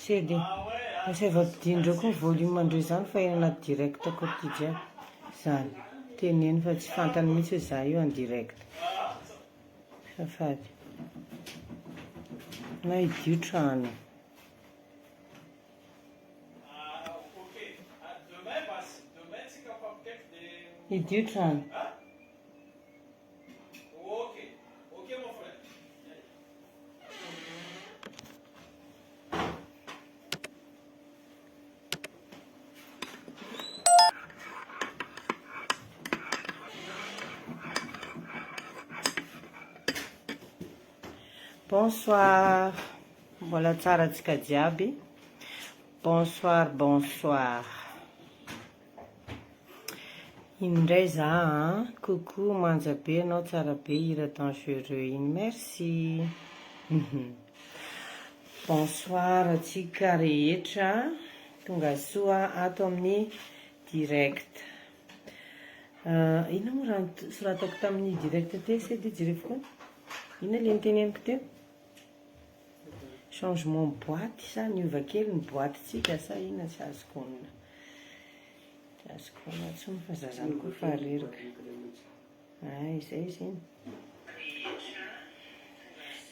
Sedy, asaivo ampidinindreo koa ny volume ndreo izany fa eny anaty direct quotidien zany. Teneno fa tsy fantany mihitsy hoe za io en direct. Azafady. Na hidio trano. Hidio trano. Bonsoir, mbola tsara antsika jiaby. Bonsoir, bonsoir. Iny indray za an! Coucou manja be anao tsara be hira dangereux iny merci. Bonsoir antsika rehetra tonga soa ato amin'ny direct. Inona moa raha soratako tamin'ny direct teo se dia jereo koa. Inona le niteneniko teo? Changement boîte sa niova kely ny boîte-tsika sa inona tsy azoko onona. Tsy azoko onona intsony fa za zany koa fa reraka. Ay, izay izy iny.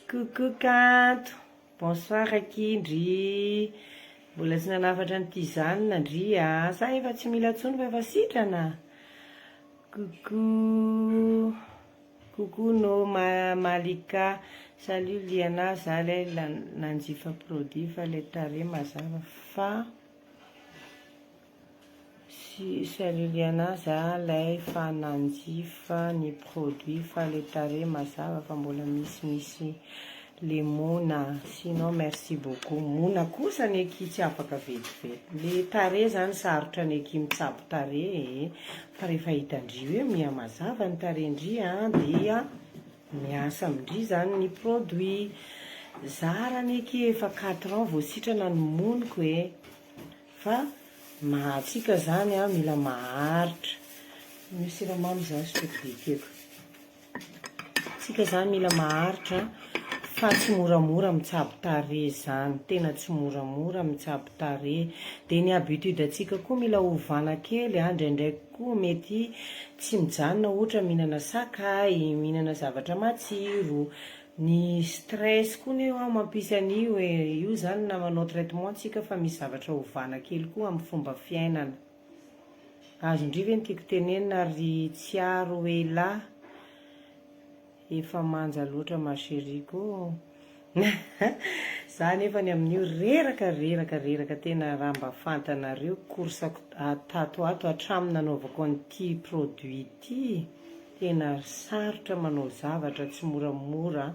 Coucou Kanto, bonsoir akia ndry. Mbola tsy nanafatra ny tisane ndry a, sa efa tsy mila intsony fa efa sitrana? Coucou. Coucou No Malika, salut Liana, za lay nanjifa produit fa le tarehy mazava fa salut Liana, za lay fa nanjifa ny produit fa le tarehy mazava fa mbola misimisy le mona, sinon merci beaucoup, mona kosa ny akia tsy afaka vetivety, le tarehy zany sarotra ny akia mitsabo tarehy e. Fa rehefa hitan-dry hoe miha mazava ny tarehin-dry an, dia miasa amin-dry zany ny produit. Zara anie akia efa quatre ans vao sitrana ny moniko e. Fa mahatsika zany an, mila maharitra. Omeo siramamy za sotroiko dite-ko. Tsika zany mila maharitra fa tsy moramora mitsabo tarehy zany, tena tsy moramora mitsabo tarehy, de ny habitude antsika koa mila ovana kely a, indraindray koa mety tsy mijanona ohatra mihinana sakay, mihinana zavatra matsiro, ny stress koa ne hoa mampisy an'io e, io zany na manao traitement tsika fa misy zavatra ovana kely koa amin'ny fomba fiainana. Azon-dry ve ny tiako tenenina ry Tsiaro elah efa manja loatra ma chérie ko za nefany amin'io reraka reraka reraka tena raha mba fantanareo course-ko tato ato hatramin'ny nanaovako an'ity produit ity tena sarotra manao zavatra tsy moramora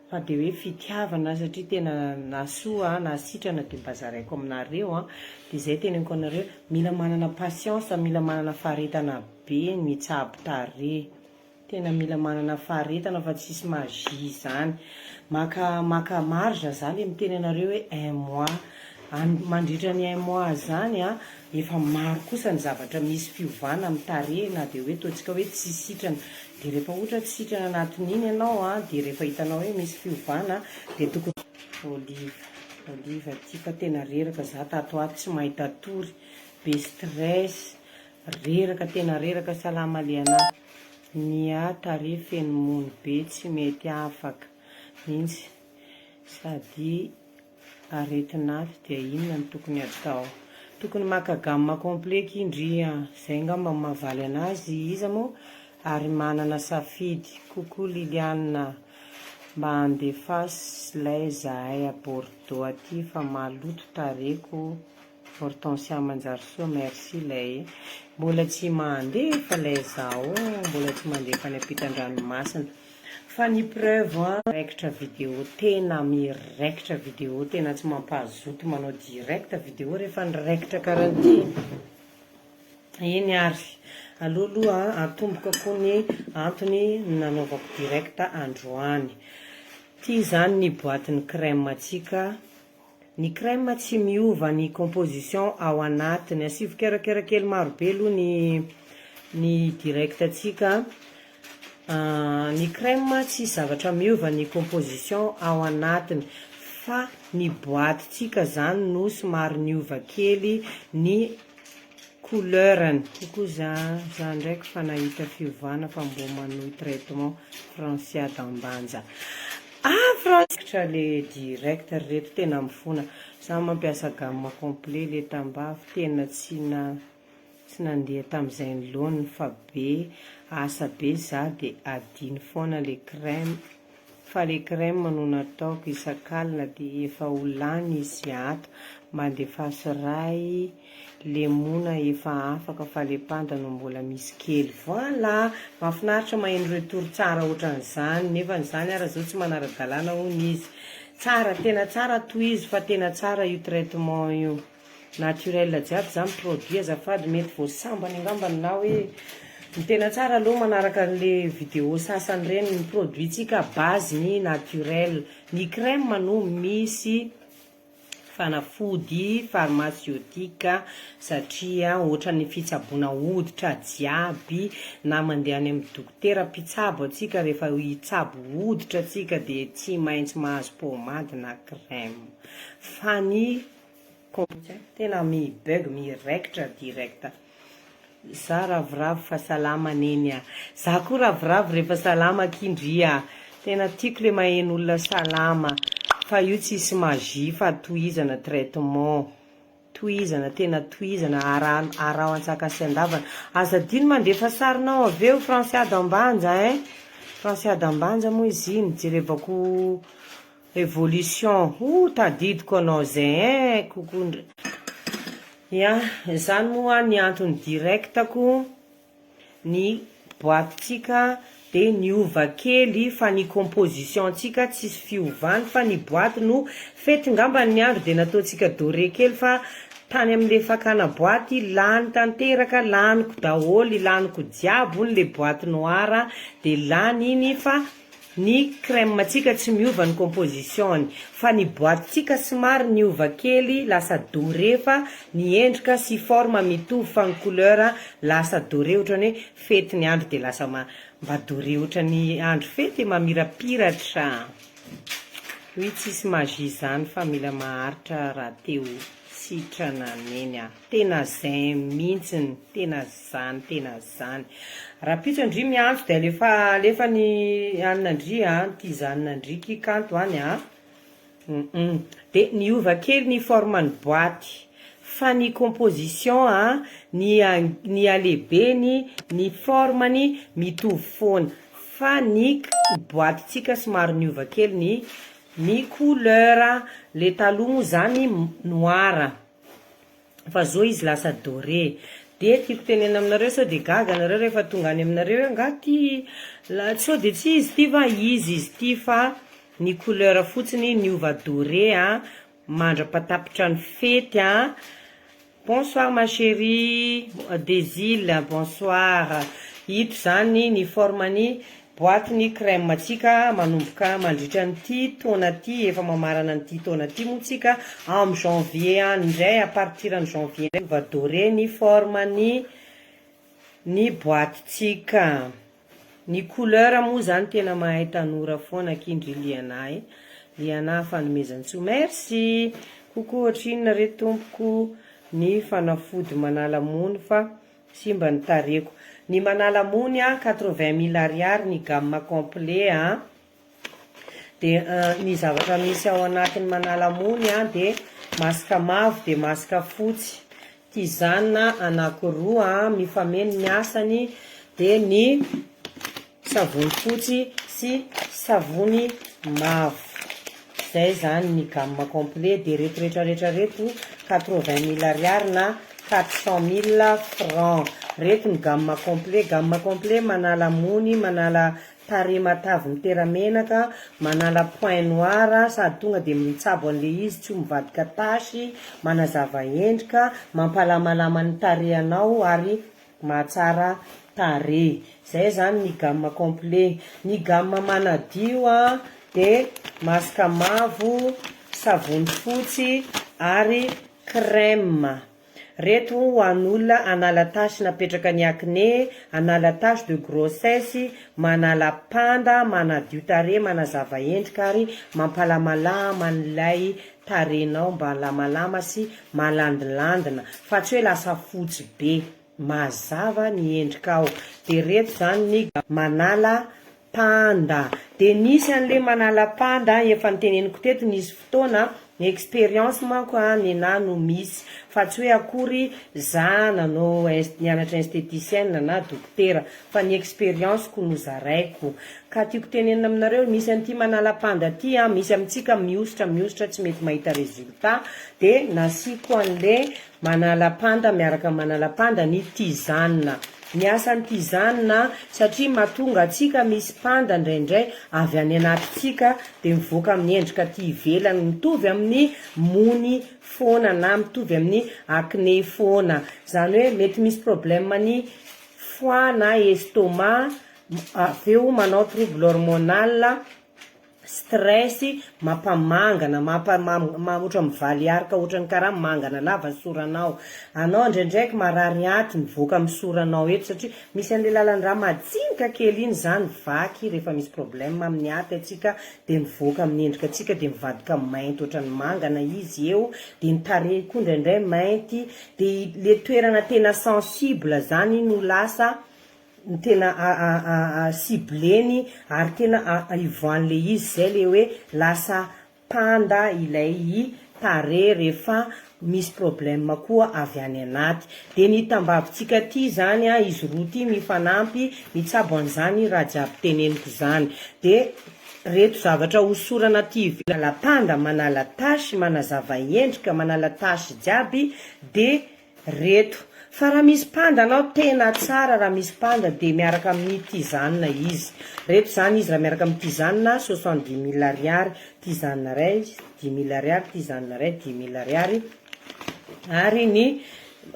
Fa dia hoe fitiavana satria tena na soa na sitrana dia mba zaraiko aminareo an, dia izay teneniko anareo, mila manana patience, mila manana faharetana be ny mitsabo tarehy, tena mila manana faharetana fa tsisy magie izany, maka maka marge za le miteny anareo hoe un mois, any mandritra ny un mois zany an, efa maro kosa ny zavatra misy fiovana amin'ny tarehy na dia hoe ataontsika hoe tsy sitrana, Dia rehefa ohatra tsy sitrana anatin'iny ianao an, dia rehefa hitanao hoe misy fiovana dia tokony. Olive, Olive aty fa tena reraka za tato ato tsy mahita tory, be stress, reraka tena reraka salama Liana, ny ahy tarehy feno mony be tsy mety afaka mintsy sady Aretin'aty dia inona no tokony atao? Tokony maka gamme complet ki ndry an! Zay ngamba no mahavaly anazy iza moa ary manana safidy. Coucou Liliane a! Mba andefaso lay zahay a Bordeaux aty fa maloto tareko Hortensia Manjarisoa merci lay e! Mbola tsy mandefa lay zaho mbola tsy mandefa any ampitan-dranomasina. Fa ny preuve an, raikitra vidéo tena miraikitra vidéo tena tsy mampazoto manao direct vidéo rehefa niraikitra karan'ity eny ary aleo aloha atomboka koa ny antony nanaovako direct androany ty zany ny boite ny crème antsika Ny crème tsy miova ny composition ao anatiny. Asivo kerakera kely maro be aloha ny ny direct antsika. Ny crème tsisy zavatra miova ny composition ao anatiny. fa ny boaty-tsika zany no somary niova kely ny couleur-ny. Coucou za, za ndraiky fa nahita fiovana fa mbô manohy traitement Francia d'Ambanja. Ah Francia le direct ry reto tena mifona, za mampiasa gamme complet le tambavy tena tsy na tsy nandeha tamizay ny laoniny fa be asa be za de adino foana le crème fa le crème no nataoko isakalina de efa ho lany izy ato mba andefaso ray lemona efa afaka fa le panda no mbola misy kely voilà mahafinaritra maheno retour tsara ohatran'izany nefa izany ara zao tsy manara-dalàna hono izy tsara tena tsara tohizo fa tena tsara io traitement io. Naturel jiaby zany produit azafady mety vao sambany angambany na hoe ny tena tsara aloha manaraka an'le vidéo sasany reny ny produit tsika base ny naturel ny crème no misy fanafody pharmaceutique satria ohatran'ny fitsaboana hoditra jiaby na mandeha any amin'ny dokotera mpitsabo atsika rehefa hitsabo hoditra atsika de tsy maintsy mahazo pomade na crème fa ny Tena mi bug miraikitra direct. Za ravoravo fa salama neny a. Za koa ravoravo rehefa salama akia ndry a. Tena tiako le maheno olona salama. Fa io tsisy magie fa tohizana traitement. Tohizana tena tohizana araho araho antsaka sy andavana. Aza adino mandefa sarinao avy eo Francia d'Ambanja hein. Francia d'Ambanja moa izy iny jerevako Evolution oh tadidiko anao zay eh coucou ndry ya zany moa ny antony direct-ko ny boite-tsika de niova kely fa ny composition-tsika tsisy fiovany fa ny boite no fety ngambany ny andro de nataontsika doré kely fa tany amle fakana boite lany tanteraka laniko daholo laniko jiaby hono le boite noire de lany iny fa Ny crème tsika tsy miova ny composition-ny fa ny boite tsika somary niova kely lasa doré fa ny endrika sy forme mitovy fa ny couleur lasa doré otrany hoe fety ny andro de lasa mba doré otrany andro fety e mamirapiratra. Oui tsisy magie zany fa mila maharitra raha te ho sitrana neny a. Tena zay mintsiny, tena zany, tena zany. Rapitso ndry miantso de alefa alefa ny anina ndry a, ty zanina ndry ki kanto any a. Hum de niova kely ny forme ny boite fa ny composition a, ny ny halehibeny, ny forme-ny mitovy foana fa ny boite tsika somary niova kely ny ny couleur, le taloha moa zany noir. Fa zao izy lasa doré. De tiako tenenina aminareo sao de gaga nareo rehefa tonga any aminareo hoe nga ty la sao de tsy izy ty fa izy izy ty fa ny couleur fotsiny niova doré a mandra-patapitra ny fety a. Bonsoir ma chérie Desil bonsoir. Ito zany ny forme ny Boite ny crème tsika manomboka mandritra an'ity taona ty, efa mamarana an'ity taona ty moa tsika, am janvier any indray, à partir ny janvier indray miova doré ny forme ny ny boite tsika. Ny couleur moa zany tena mahay tanora foana akia ndry Liana e. Liana Fanomezantsoa merci. Coucou ohatrinona re tompoko ny fanafody manala mony fa Simba ny tarehiko. Ny manala mony a, 80 mille ariary ny gamme complet a. De ny zavatra misy ao anatin'ny manala mony a de masque mavo de masque fotsy. Tisane anakiroa a, mifameno ny asany, de ny savony fotsy sy savony mavo. Zay zany ny gamme complet de reto retraretra reto 80 mille ariary na 400 mille francs. Reto ny gamme complet, gamme complet manala mony, manala tarehy matavy mitera-menaka, manala point noir sady tonga de mitsabo an'le izy tsy ho mivadika tasy, manazava endrika, mampalamalama ny tarehanao ary Mahatsara tarehy. Zay zany ny gamme complet. Ny gamme manadio a de masque mavo, savony fotsy ary crème. Reto ho an'olona hanala tache napetraka ny acné, hanala tache de grossesse, manala panda, manadio tarehy, manazava endrika ary mampalamalama an'ilay tarehinao mba lamalama sy malandilandina fa tsy hoe lasa fotsy be. Mazava ny endrikao. De reto zany ny manala panda. De nisy anle manala panda efa noteneniko teto nisy fotoana, ny experience manko a nenah no misy fa tsy hoe akory za nanao nianatra esteticienne na dokotera fa ny experience ko no zaraiko. Ka tiako tenenina aminareo misy an'ity manala panda ty a, misy amintsika mihosotra mihosotra tsy mety mahita resultat de nasiako anle Manala panda miaraka manala panda ny tisane. Ny asan'ny tisane satria mahatonga antsika misy panda indraindray avy any anatintsika dia mivoaka amin'ny endrika aty ivelany mitovy amin'ny mony foana na mitovy amin'ny acné foana. Izany hoe mety misy problème ny foie na estomac avy eo manao trouble hormonal. Stress, mampamangana, mampa ohatra mivaly araka ohatran'ny karaha mangana lava ny soranao. Anao indraindraiky marary aty mivoaka amin'ny soranao eto satria misy an'le lalan-drà majinika kely iny zany vaky rehefa misy problème amin'ny aty antsika de mivoaka amin'ny endrika antsika de mivadika mainty ohatran'ny mangana izy eo de ny tarehy koa indraindray mainty de le toerana tena sensible zany no lasa ny tena cibleny ary tena ivoahan'le izy zay le hoe lasa panda ilay tarehy rehefa misy problème koa avy any anaty. De ny tambavitsika ty zany an, izy roa ty mifanampy mitsabo an'izany raha jiaby teneniko zany. De reto zavatra hosorana aty ivelany, panda manala tache, manazava endrika, manala tache jiaby de Reto. Fa raha misy panda anao tena tsara raha misy panda de miaraka amin'ny tisane izy. Reto zany izy raha miaraka amin'ny tisane soixante dix mille ariary, tisane ray dix mille ariary, tisane ray dix mille ariary, ary ny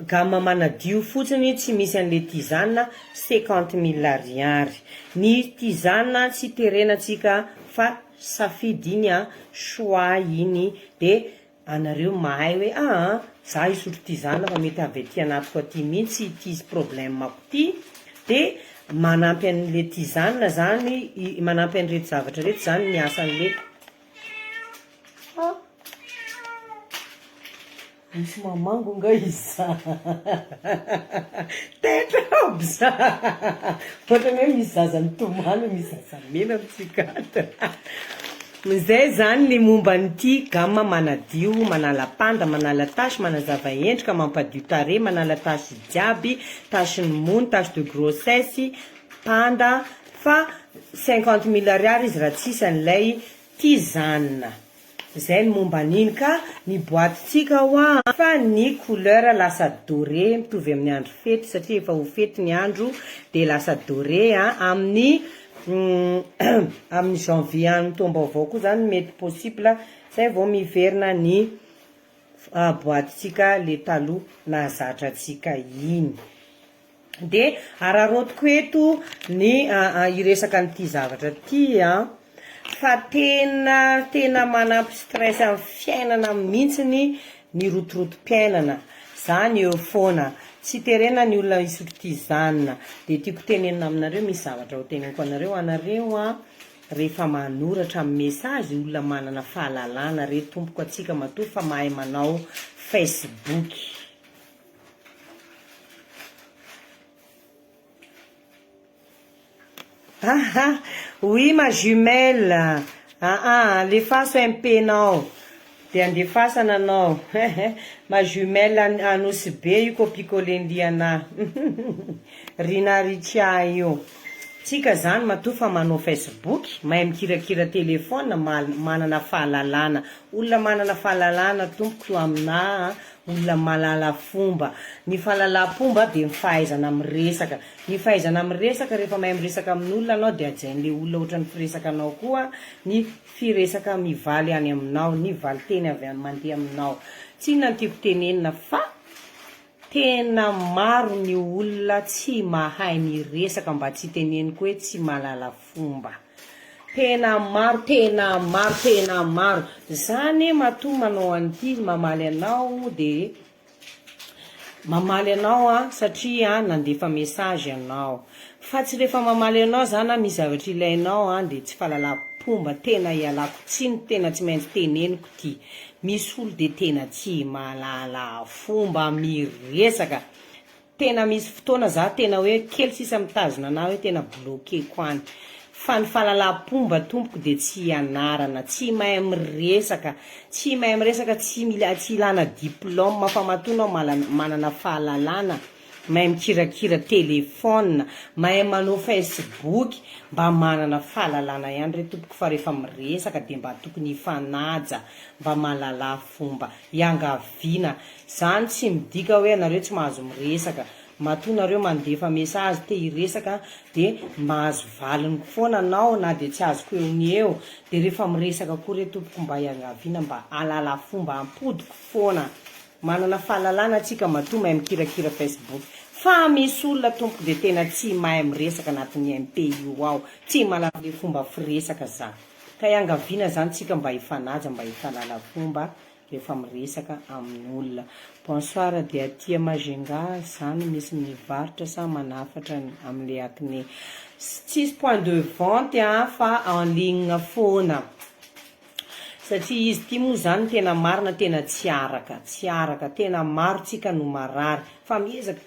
gamme manadio fotsiny tsy misy an'le tisane cinquante mille ariary. Ny tisane tsy terena tsika fa safidy iny an, choix iny de Anareo mahay hoe aa za hisotro tisane fa mety avy aty anatiko aty mihitsy ity problème-ko ty de manampy an'le tisane zany manampy an'ireto zavatra ireto zany ny asan'le ah misy mamango nga izy za taitra aby za ohatrany hoe misy zaza mitomany misy zaza mena amintsika ato. Izay izany ny momba an'ity gamme manadio, manala panda, manala tache, manazava endrika, mampadio tarehy, manala tache jiaby, tache ny mony, tache de grossesse, panda, fa cinquante mille ariary izy raha tsisy an'ilay tisane. Izay ny momba an'iny ka ny boite-tsika hoa fa ny couleur lasa doré mitovy amin'ny andro fety satria efa ho fety ny andro dia lasa doré amin'ny Amin'ny janvier any taom-baovao koa zany mety possible zay vao miverina ny boite-tsika le taloha nahazatra antsika iny. De araraotiko eto ny hiresaka an'ity zavatra ty an, fa tena tena manampy stress amin'ny fiainana mihitsiny ny rotorotom-piainana, zany eo foana. Tsy terena ny olona hisotro tisane. Dia tiako tenenina aminareo, misy zavatra ho teneniko anareo, anareo an, rehefa manoratra amin'ny message, olona manana fahalalana re tompoko antsika matoa fa mahay manao Facebook. Aha! Oui ma jumelle! Aa alefaso MP nao de andefasana anao ma jumelle Anosibe io copie coller ndriana Rina Richia io. Tsika zany matoa fa manao Facebook, mahay mikirakira téléphone, manana fahalalana. Olona manana fahalalana tompoko aminah olona mahalala fomba. Ny fahalalam-pomba dia ny fahaizana miresaka. Ny fahaizana miresaka, rehefa mahay miresaka amin'olona anao dia hajain'ilay olona ohatran'ny firesakanao koa ny firesaka mivaly any aminao, ny valinteny avy any mandeha aminao. Tsy inona no tiako tenenina fa tena maro ny olona tsy mahay miresaka mba tsy teneniko hoe tsy mahalala fomba. Tena maro, tena maro, tena maro. Za anie matoa manao an'ity mamaly anao dia. Mamaly anao aho satria nandefa message ianao. Fa tsy rehefa mamaly anao za na misy zavatra ilainao an de tsy fahalalam-pomba tena ialako tsiny tena tsy maintsy teneniko ty. Misy olo de tena tsy mahalala fomba miresaka. Tena misy fotoana za tena hoe kely sisa mitazona anah hoe tena bloquer-ko any. Fa ny fahalalam-pomba tompoko de tsy ianarana, tsy mahay miresaka, tsy mahay miresaka tsy mila tsy ilana diplôme fa matoa anao manana fahalalana, mahay mikirakira téléphone, mahay manao facebook, mba manana fahalalana ihany re tompoko fa rehefa miresaka de mba tokony hifanaja, mba mahalala fomba. Iangaviana. Zany tsy midika hoe anareo tsy mahazo miresaka. Matoa nareo mandefa message te hiresaka de mahazo valiny foana anao na de tsy azoko eo ny eo. De rehefa miresaka koa re tompoko mba iangaviana mba ahalala fomba ampodiko foana. Manana fahalalana tsika matoa mahay mikirakira facebook. Fa misy olona tompoko de tena tsy mahay miresaka anatin'ny MP io ao. Tsy mahalala le fomba firesaka za. Ka iangaviana zany tsika mba hifanaja mba hifanala fomba rehefa miresaka amin'olona. Bonsoir dia aty Majunga zany misy mivarotra sa manafatra amle acné? Tsisy point de vente an fa en ligne foana satria izy ity moa zany tena marina tena tsy araka tsy araka tena maro tsika no marary fa miezaka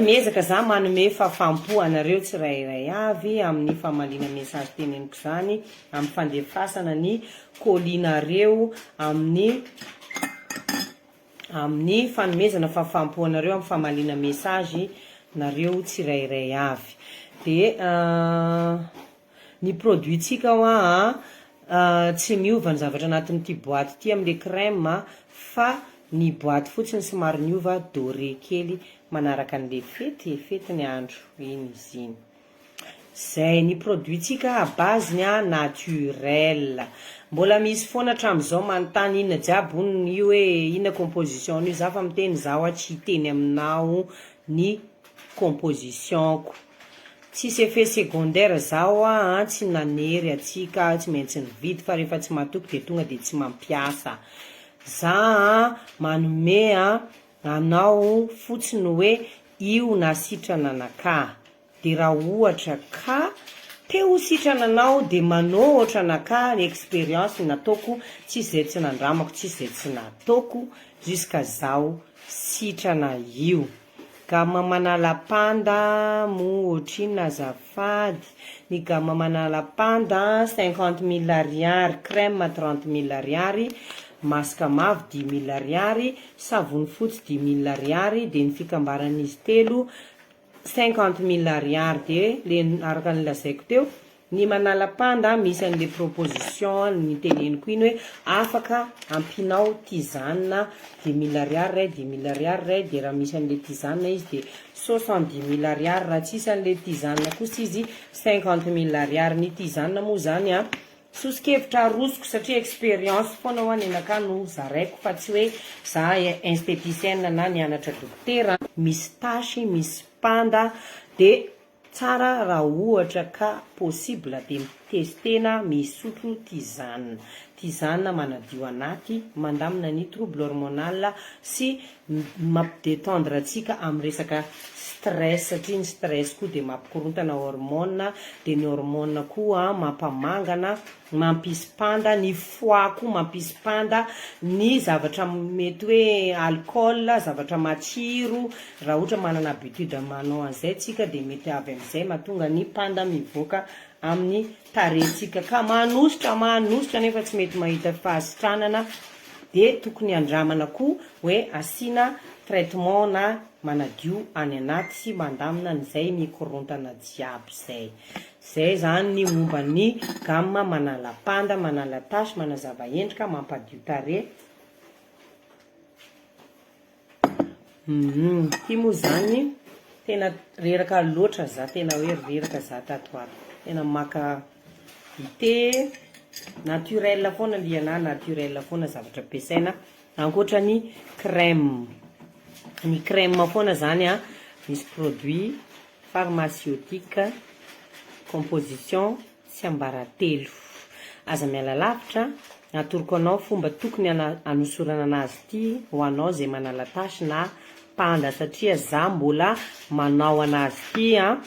miezaka za manome fahafaham-po anareo tsirairay avy amin'ny famaliana message teneniko zany amin'ny fandefasana ny colis nareo amin'ny amin'ny fanomezana fahafaham-po anareo amin'ny famaliana message nareo tsirairay avy de ny produit tsika hoa a tsy miova ny zavatra anatin'ity boite ity amin'le crème fa ny boite fotsiny somary niova doré kely manaraka an'le fety e, fety ny andro iny izy iny. Zay ny produit tsika à base ny a naturel. Mbola misy foana hatramin'izao manontany inona jiaby hono io hoe inona composition n'io za fa miteny za hoa tsy hiteny aminao ny composition ko. Tsisy effet secondaire za hoa an tsy nanery atsika tsy maintsy nividy fa rehefa tsy matoky de tonga de tsy mampiasa. Za an manome a anao fotsiny hoe io na sitrana na ka. De raha ohatra ka te ho sitrana anao de manô ohatra anakah ny experience nataoko tsisy zay tsy nandramako tsisy zay tsy nataoko jusqu'à zaho sitrana io. Gamme manala panda moa ohatrinona azafady? Ny gamme manala panda 50 mille ariary, crème 30 mille ariary, masque mavo 10 mille ariary, savony fotsy 10 mille ariary, de ny fikambaran'izy telo 50 mille ariary. De le araka ny lazaiko teo, ny manala panda misy an'le proposition ny teneniko iny hoe afaka ampinao tisane 10 mille ariary ray, 10 mille ariary ray, de raha misy an'le tisane izy de 70 mille ariary, raha tsisy an'le tisane kosa izy 50 mille ariary. Ny tisane moa zany a sosokevitra arosoko satria expérience foana ho any anaka no zaraiko fa tsy hoe za esthéticienne na nianatra dokotera. Misy tache, misy panda, de tsara raha ohatra ka possible de mitestena misotro tisane. Tisane manadio anaty, mandamina ny trouble hormonal sy mampidétendre atsika amin'ny resaka stress satria ny stress koa de mampikorontana hormone, de ny hormone koa mampamangana, mampisy panda, ny foie koa mampisy panda, ny zavatra mety hoe alcool, zavatra matsiro, raha ohatra manana habitude manao an'izay tsika de mety avy amin'izay mahatonga ny panda mivoaka amin'ny tarehintsika ka manosotra manosotra nefa tsy mety mahita fahasitranana de tokony andramana koa hoe asiana traitement na manadio any anaty sy mandamina an'izay mikorontana jiaby zay. Zay zany ny momba ny gamme manala panda, manala tache, manazava endrika, mampadio tarehy. Ty moa zany tena reraka loatra za, tena hoe reraka za tato ato. Tena maka dite naturel foana liana, naturel foana zavatra ampiasaina ankoatra ny crème. Ny crème foana zany a misy produit pharmaceutique composition tsiambaratelo. Aza miala lavitra, atoroko anao fomba tokony hanosorana anazy ity ho anao izay manala tache na. panda satria za mbola manao anazy ty an,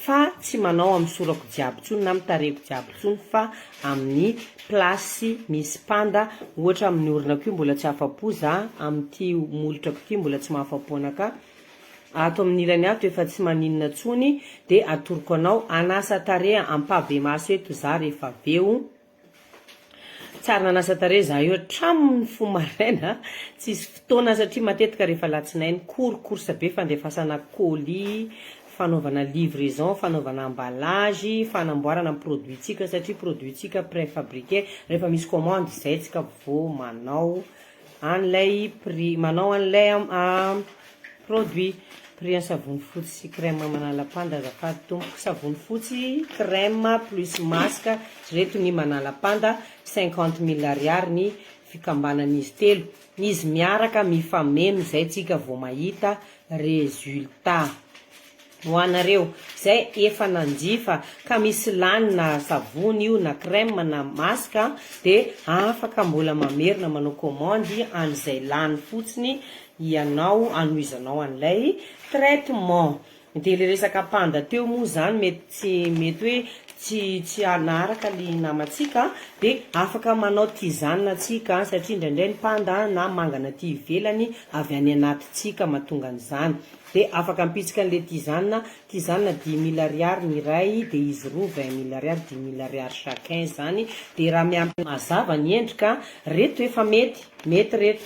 fa tsy manao amin'ny sorako jiaby tsony na amin'ny tarehiko jiaby tsony fa amin'ny place misy panda, ohatra amin'ny oronako io mbola tsy afa-po za, amin'ity molotrako ity mbola tsy mahafa-po anakahy, ato amin'ny ilany ato efa tsy maninona tsony de atoroko anao hanasa tarehy ampahibemaso eto za rehefa avy eo. Tsary nanasa tarehy za io hatramin'ny fo maraina, tsisy fotoana satria matetika rehefa alatsinainy cours course be fandefasana colis, fanaovana livraison, fanaovana emballage, fanamboarana ny produit tsika satria produit tsika préfabriqué, rehefa misy commande izay tsika vao manao an'ilay prix, manao an'ilay produit. Prix an'ny savony fotsy sy crème manala panda azafady tompoko, savony fotsy, crème plus masque reto ny manala panda, 50 mille ariary ny fikambanan'izy telo, izy miaraka mifameno zay tsika vao mahita résultat. Ho anareo zay efa nanjifa ka misy lany na savony io na crème na masque de afaka mbola mamerina manao commande an'izay lany fotsiny ianao anohizanao an'ilay traitement. De le resaka panda teo moa zany mety tsy mety hoe tsy tsy hanaraka le namantsika de afaka manao tisane tsika satria indraindray ny panda na mangana aty ivelany avy any anatintsika mahatonga an'izany. De afaka ampitsika anle tisane, tisane dix mille ariary ny iray de izy roa 20 mille ariary, dix mille ariary chacun zany, de raha miampy mazava ny endrika, reto efa mety, mety reto,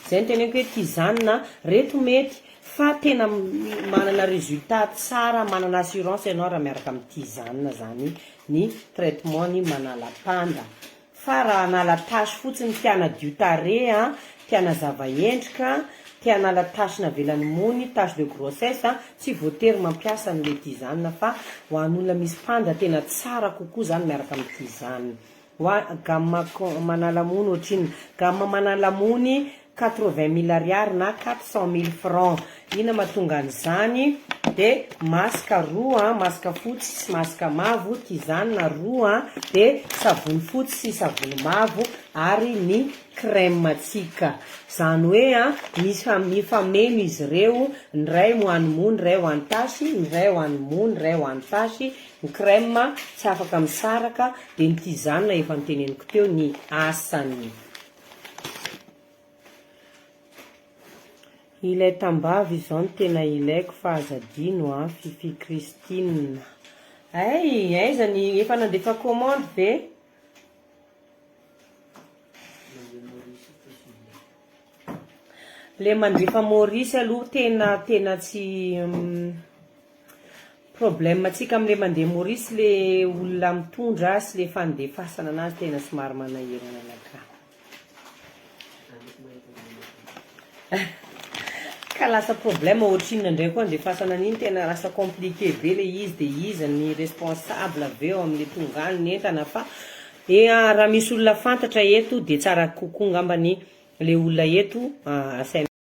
zay no teneniko hoe tisane, reto mety fa tena manana résultat tsara, manana assurance ianao raha miaraka amin'ny tisane zany ny traitement ny manala panda. Fa raha hanala tache fotsiny te hanadio tarehy an, te hanazava endrika, te hanala tache navelan'ny mony, tache de grossesse an, tsy voatery mampiasa an'le tisane fa ho an'olona misy panda tena tsara kokoa zany miaraka amin'ny tisane. Ho a gamme manala mony ohatrinona? Gamme manala mony 80 000 ariary na 400 000 francs. Inona mahatonga an'izany? De masque roa, masque fotsy sy masque mavo, tisane roa, de savony fotsy sy savony mavo ary ny crème tsika. Zany hoe a misy mifameno izy ireo, ny ray ho an'ny mony, ny ray ho an'ny tasy, ny ray ho an'ny mony, ny ray ho an'ny tasy, ny crème tsy afaka misaraka, de ny tisane efa noteneniko teo ny asany. Ilay tambavy izao no tena ilaiko fa aza adino a, Fifi Christine. Hay, aiza ny efa nandefa commande ve? Le mandefa Maurice aloha tena tena tsy problème antsika amle mandeha Maurice le olona mitondra sy le fandefasana anazy tena somary manahirana anakahy. Ka lasa problème ohatrinona indray koa andefasana an'iny tena lasa compliqué be le izy de iza ny responsable avy eo amle tonga any ny entana fa ea raha misy olona fantatra eto de tsara kokoa ngambany le olona eto asaina.